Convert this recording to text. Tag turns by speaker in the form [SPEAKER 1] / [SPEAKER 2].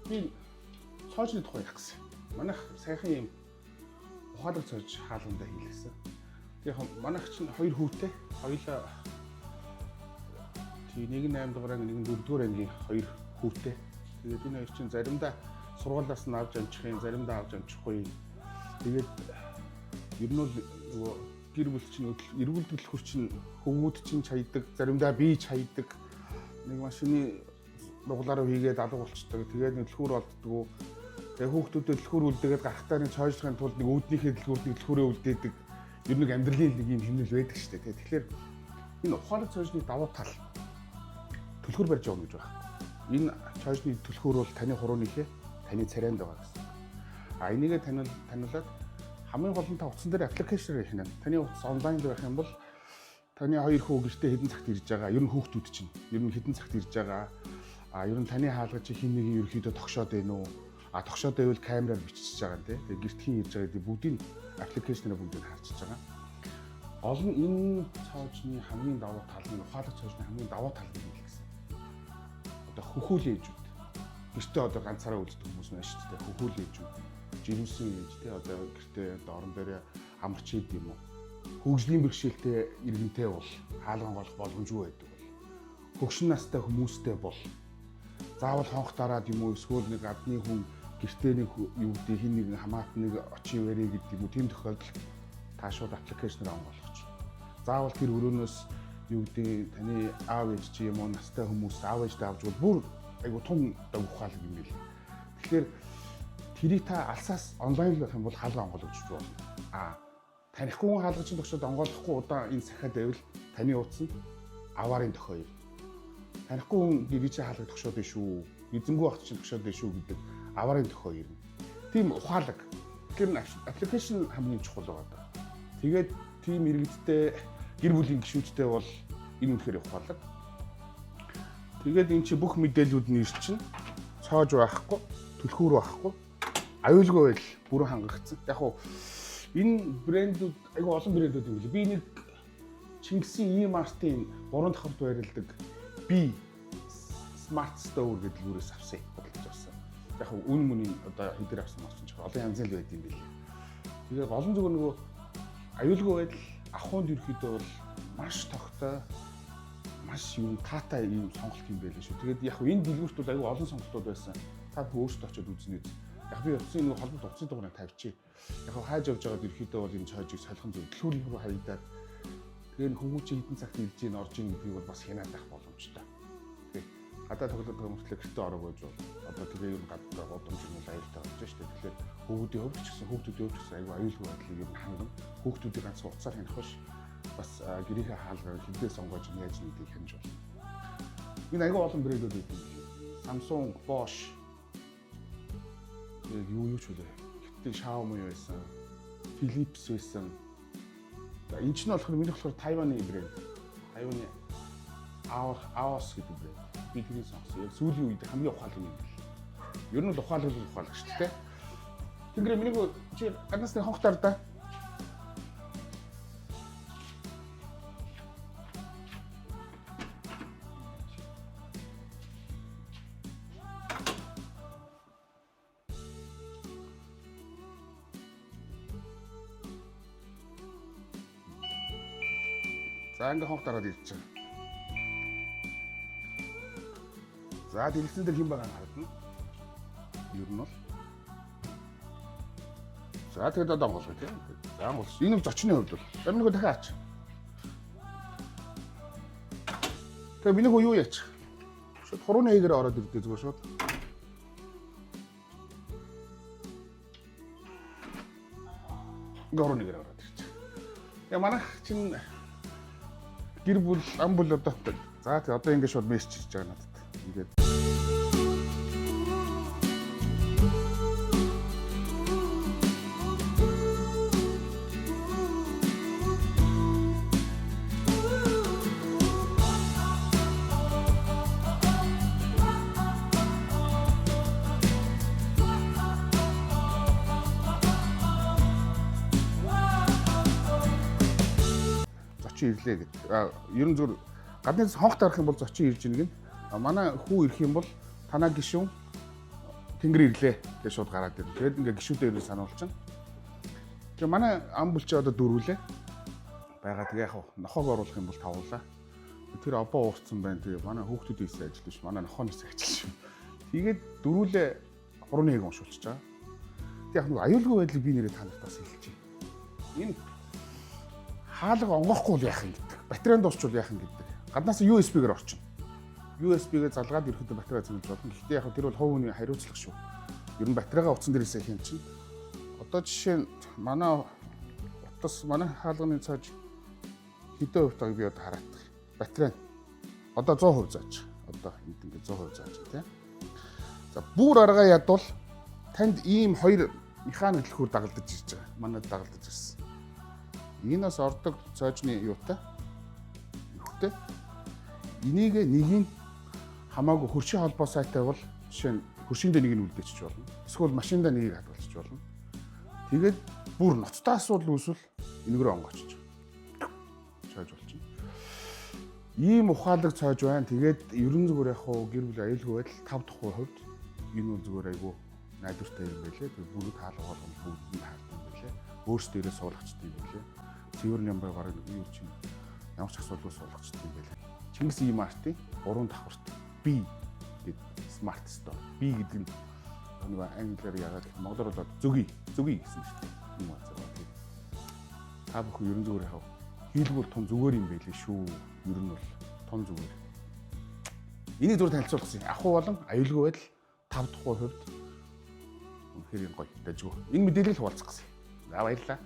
[SPEAKER 1] Би цоожны тухай ярих гэсэн. Манайх сайхан юм ухаалаг цоож хаалгандаа хийлгэсэн. Тэг яг манайх чинь хоёр хүүтэй. Хоёулаа тий нэг нь 8 дугаар анги, нэг нь 4 дугаар ангийн хоёр хүүтэй. Тэгээд энэ хоёр чинь заримдаа сургуулиас нь авч амжих юм, заримдаа авч амжихгүй. Тэгээд ер нь бол нөгөө гэр бүл чинь эргүүл төлхөр чинь хөвгүүд чинь чаядаг, заримдаа би чаядаг. Нэг машины дуглаараа хийгээд алга болчдөг. Тэгээд нэг төлхөр олддгоо. Тэгээ хүүхдүүдэд төлхөр үлдээгээд гарахтаа нэг цоожлохын тулд нэг үүднийхээ дэлгүүрт нэг төлхөрөө үлдээдэг. Ер нь нэг амьдралын нэг юм хэмнэл байдаг шүү дээ. Тэгэхээр энэ ухаалаг цоожны давуу тал төлхөр барьж явна гэж байна. Энэ цоожны төлхөр бол таны хурууныхээ таны царайнд байгаа гэсэн. А энийгээ таниулаад хамгийн гол нь та утсан дээр application хийнэ. Таны утас онлайн байх юм бол таны хоёр хүү гэртээ хэдэн цагт ирж байгаа. Ер нь хүүхдүүд чинь ер нь хэдэн цагт ирж байгаа. А ер нь таны хаалга чи хин нэгэн ерөөхдөө тогшоод байна уу? А тогшоод байвал камераар биччихэж байгаа юм тий. Тэгээ гэрт хин ирж байгаа гэдэг бүгдийг application ээр бүгдийг харчиж байгаа. Гол нь энэ цоожны хамгийн давуу тал нь ухаалаг цоожны хамгийн давуу тал нь хэлсэн. Одоо хөхүүл ээжүүд. Гэртээ одоо ганцаараа үлддэг хүмүүс байна шүү дээ. Хөхүүл ээжүүд, жирэмсэн ээж тий одоо гэртээ одоо орон дээрээ амарч идэм юм уу? Хөгжлийн бэрхшээлтэй иргэнтэй бол хаалган голох боломжгүй байдаг бол хөгшин настай хүмүүстэй бол заавал хонх дараад юм уу эсвэл нэг адны хүн гэртээ нэг юу гэдэг хин нэгэн хамаат нэг очин вэрэ гэдэг юм уу тийм тохиолдолд та шууд application ээр онгойлгоч. Заавал тэр өрөөнөөс юу гэдэг таны аав ээж чи юм уу настай хүмүүс аав ээжтэй авч бол бүр айгу тун одоо ухаалаг юм бил. Тэгэхээр тэрийг та алсаас онлайн байх юм бол хаалга онгойлгож болно. А танихгүй хүн хаалгачин тогшоод онгойлохгүй удаан энэ сахиад байвал таны утас нь аваарын дохио ирнэ. Танихгүй хүн гэрээ чи хаалга тогшоод байна шүү. Эзэнгүү багт чинь тогшоод байна шүү гэдэг аваарын дохио ирнэ. Тийм ухаалаг. Тэгэхээр application хамгийн чухал байгаа даа. Тэгээд тийм иргэдтэй гэр бүлийн гишүүдтэй бол энэ үнэхээр ухаалаг. Тэгээд эн чи бүх мэдээллүүд нь ирчин цоож байхгүй, түлхүүр байхгүй, аюулгүй байдал бүрэн хангагдсан. Яг хуу энэ брэндүүд айгүй олон брэндүүд юм билээ. Би нэг Чингисийн E-Mart-ын 3 давхарт байрладаг би Smart Store гэдэг дэлгүүрээс авсан худалдаж авсан. Яг хуу үн мөний одоо хэдэр авсан марсан ч олон янзын л байд юм билээ. Тэгээ гол нь зүгээр нөгөө аюулгүй байдал авахунд ерөөхдөө бол маш тогтой маш юм таатай ийм сонголт юм байлээ шүү. Тэгээд яг энэ дэлгүүрт бол аюу олон сонголтууд байсан. Та бүхэн өөрсдөө очиод үзнэ үз. Яг би утсын нөгөө холболт утсын дугаарыг тавьчих. Яг хайж явж байгаад ерөөхдөө бол энэ цоожийг солихон зөв дэлгүүрийн рүү хаягдаад тэгээ хүмүүчийн хэдэн цагт ирж ийн орж ийн гэдгийг бол бас хянаад байх боломжтой. Тэгээ гадаа тоглоод байгаа мөртлөө гэртээ ороог гэж бол одоо тэгээ ер нь гадаа гудамж юм бол аюултай болж шүү дээ. Тэгэхээр хүүхдийн хувьд ч гэсэн хүүхдүүдийн хувьд ч гэсэн аюу аюулгүй байдлыг ер нь хангана. Хүүхдүүдийг ганц утсаар хянах биш бас гэрийнхээ хаалгаар хэдээ сонгож яаж нэгдийг хянаж болно. Энэ аюу олон брэндүүд байдаг юм билээ. Samsung, Bosch яг юу ч үлээ. Хятадын Xiaomi байсан, Philips байсан. За энэ ч нь болохоор миний болохоор Тайваны брэнд. Тайваны Aos гэдэг брэнд. Би тэрийг сонгосон. Яг сүүлийн үед хамгийн ухаалаг юм бэл. Ер нь л ухаалаг л ухаалаг шүү дээ. Тэнгэрээ миний чи гаднаас нэг хонх дар да. За ингээ хонх дараад ирж байгаа. За дэлгэцэн дээр хэн байгаа нь харагдана. Ер нь бол. За тэгээд одоо онгойлгоё тийм. За онгойлсон. Энэ зочны хувьд бол. За миний хүү дахиад ач. Тэгээ миний хүү юу яачих? Шууд хурууны хийгээр ороод ирдээ зүгээр шууд. Ингээ хурууны хийгээр ороод ирчих. Я манайх чинь гэр бүл ам бүл одоо. За тэгээ одоо ингээ шууд мессеж хийж байгаа надад. Ингээд зочин ирлээ гэдэг. Ер нь зүгээр гадны хонх дарах юм бол зочин ирж ийн гин. Манай хүү ирэх юм бол танаа гишүүн Тэнгэр ирлээ гэж шууд гараад ирнэ. Тэгээд ингээ гişүүдээ ирээ сануулчихна. Тэгээ манай ам бүлчээ одоо дөрвөлээ. Байгаа тэгээ яг нохоог оруулах юм бол тавуулаа. Тэр обоо уурцсан байна. Тэгээ манай хүүхдүүд хийсэн ажил биш. Манай нохооны хийсэн ажил шүү. Тэгээд дөрвөлээ 3-1 уншуулчихж байгаа. Тэг яг нэг аюулгүй байдлыг би нэрээ та нарт бас хэлчихье. Энэ хаалга онгоохгүй бол яах юм гэдэг. Батарейн дуусчвал яах юм гэдэг. Гаднаас USB-гээр орчихно. USB-гээ залгаад ирэхэд батарей цэвэрлж болно. Гэхдээ яг тэр бол хувь хүний хариуцлага шүү. Ер нь батарейгаа утсан дээрээсээ хийн чинь. Одоо жишээ нь манай утас, манай хаалганы цааж хэдэн хувьд байгааг би одоо хараадах. Батарей одоо 100% зааж. Одоо энд ингээд 100% зааж тийм. За бүр аргаа ядвал танд ийм хоёр механик түлхүүр дагалдаж ирж байгаа. Манайд дагалдаж ирсэн. Энэ бас ордог цоожны юутай. Нөхтэй. Энийг нэгийг хамаагүй хөршийн холбоо сайтай бол жишээ нь хөршиндээ нэг нь үлдээчих болно. Эсвэл машиндаа нэгийг хадгалчих болно. Тэгээд бүр ноцтой асуудал үүсвэл энэгээр онгоочж. Цоож болчихно. Ийм ухаалаг цоож байна. Тэгээд ерөн зүгээр яг хуу гэр бүлийн аюулгүй байдал 5 дахь хувьд энэ бол зүгээр айгүй найдвартай юм байлээ. Тэгээд бүгд хаалга болгоно бүгд нь таардаг юм байлээ. Өөрсдөө ирээ суулгачдаг юм байлээ. Цэвэр нямбай бараг юу чинь ямар ч асуудалгүй суулгачдаг юм байлээ. Чингис E-Mart-ийн 3 давхарт B гэдэг Smart Store. B гэдэг нь нэг англиар яагаад гэх монголоор бол зөгий, зөгий гэсэн нэртэй юм газар байна. Та бүхэн ерөн зүгээр яхав хийлгүүр тун зүгээр юм байлээ шүү. Ер нь бол тун зүгээр. Энийг зүгээр танилцуулсан. Ахуй болон аюулгүй байдал 5 дахь хувьд үнэхээр юм гоё дажгүй. Энэ мэдээлэл хуваалцах гэсэн. За баярлалаа.